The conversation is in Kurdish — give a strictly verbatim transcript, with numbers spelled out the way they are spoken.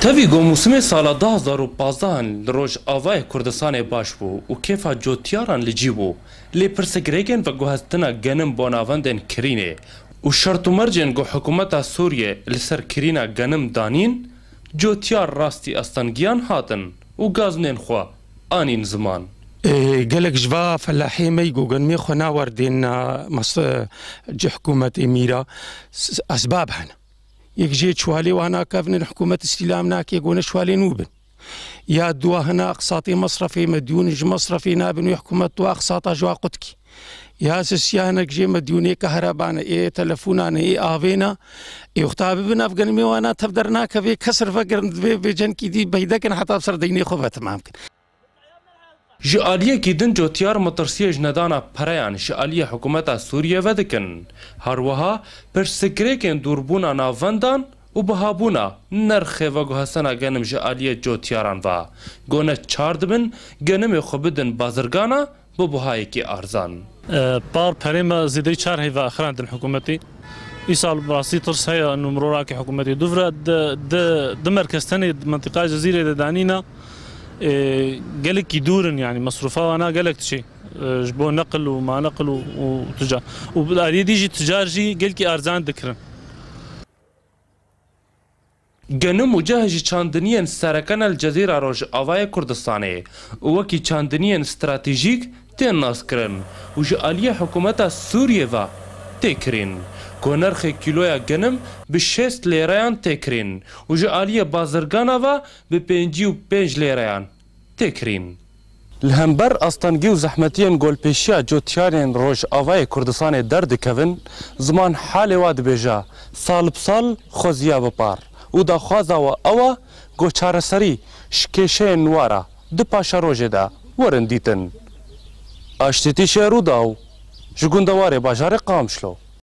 Tevî ku mûsimê sala du hazar û pazdeh li Rojavayê Kurdistanê baş bû û kêfa cotiyaran li cî bû, lê pirsgirêkên veguhestina genim bo navendên kirînê û şert û mercên ku hikûmeta Sûriyê li ser kirîna genim danîn, cotiyar rastî astengiyan hatin û gaznên xwe anîn ziman. Ê, gelek ji va felahê me ku genimê xwe nawerdên na mas-, cih hikûmetê mîra s-, esbab hene. Yek jê çiwalê wana kevnin hikûmet îstîlam nake, gone çiwalê nû bin. Ya dua hina eqsatê mesrefê, medyûn ji mesrefê nabin wê hikûmet dua eqsata ji wa qut kî. Ya sisiya hinek jê medyûnê kehreba ne, ê telefûna ne, ê avê ne. Ê wexta bibin ev genimê wana tev dernakeve, kesir vegirin divê vê cenkî dî peyde kin heta bi ser deynê xwe ve temam kin. Ji aliyekî din cotiyar metirsiyê ji nedana pereyan ji aliyê hikûmeta Sûriyê ve dikin. Her wiha pirsgirêkên dûrbûna navendan û bihabûna nirxê veguhestina genim ji aliyê cotiyaran ve. Gone çar dibin genimê xwe bidin bazirgana bi buhayekî arzan. E, par perê me zêdeyî çar heyva axirandin hikûmetê. Îsal bi rastî tirs heye, nû mirorake hikûmetê dûvre di, di, di merkez tenê di mentiqaya Cezîrê de danîne, e, gelekî dûr in, yanî mesrûfa wana gelek diçê, e, ji bo neqil û maneqil û, û tucar. Û bi aliyê dî jî tucar jî gelkî arzan dikirin. Genim û ceh ji çandiniyên sereke ne li Cezîra Rojavayê Kurdistanê û wekî çandiniyên stratejîk tên naskirin û ji aliyê hikûmeta Sûriyê ve tê kirîn, ku nirxê kîloya genim bi şêst lêreyan tê kirîn û ji aliyê bazirgana ve bi pêncî û pênc lêreyan tê kirîn. Li hember astengî û zehmetiyên golpêşiya cotiyarên Rojavayê Kurdistanê derdikevin, ziman halê wa dibêje, sal bi sal xweziya bi par û daxwaza we ew e ku çareserî ji kêşeyên nû re di paşerojê de werin dîtin. Aştîtî Şêrûdaw, ji gundewarê bajarê Qamişlo.